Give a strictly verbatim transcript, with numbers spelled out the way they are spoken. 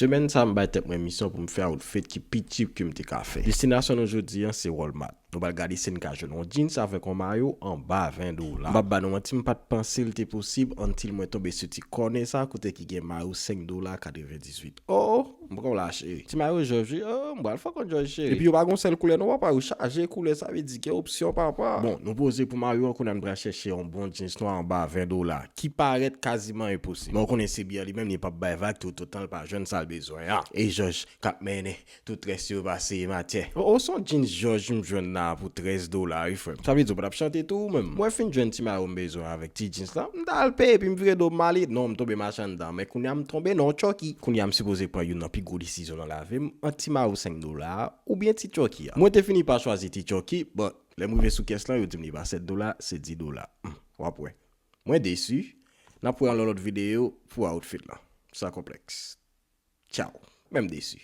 Semèn sa a, m bay tèt mwen misyon pou m fè yon outfit ki pi cheap ke m te ka fè. Destinasyon nou jodi an se Walmart. Nou pral gade si n ka jwenn yon jeans avèk yon mayo anba ven dola. M p ap ba nou manti, m pa t panse l te posib until mwen tonbe sou ti kònè sa kote ki gen mayo senk dola katrevendizuit. Oh, m pran w la cheri. Ti mayo Jòj wi, oh, m pral fè w konn Jòj cheri. Epi yo pa gon sèl koulè non, papa, yo chaje koulè, sa vle di gen opsyon papa. Bon, nou poze pou mayo an, kounye a n pral chèche yon bon jeans nwa anba ven dola, ki parèt kaziman enposib. Men w konnen se byen li menm, li p ap bay vag, toutotan l pa jwenn sa l bezwen an. E Jòj k ap mennen tout rès yo pase matyè. Oh, oh, se yon jeans Jòj m jwenn la pou trèz dola wi frè m. Sa vle di w pa t ap chante tou ou menm? Mwen fin jwenn ti mayo m bezwen avèk ti jeans la, m t al peye epi m vire do m ale. Non, m tonbe mache anndan, men kounye a m tonbe nan yon Chucky. Kounye a m sipoze pran youn nan pi gwo desizyon nan lavi m, ant ti mayo senk dola a oubyen ti Chucky a. Mwen te fini pa chwazi ti Chucky, but lè m rive sou kès lan, yo di m li pa sèt dola, se dis dola. Hmm, w ap wè. Mwen desi. N ap wè nan yon lòt videyo pou outfit lan. San konplèks. Tchaw. Men m desi.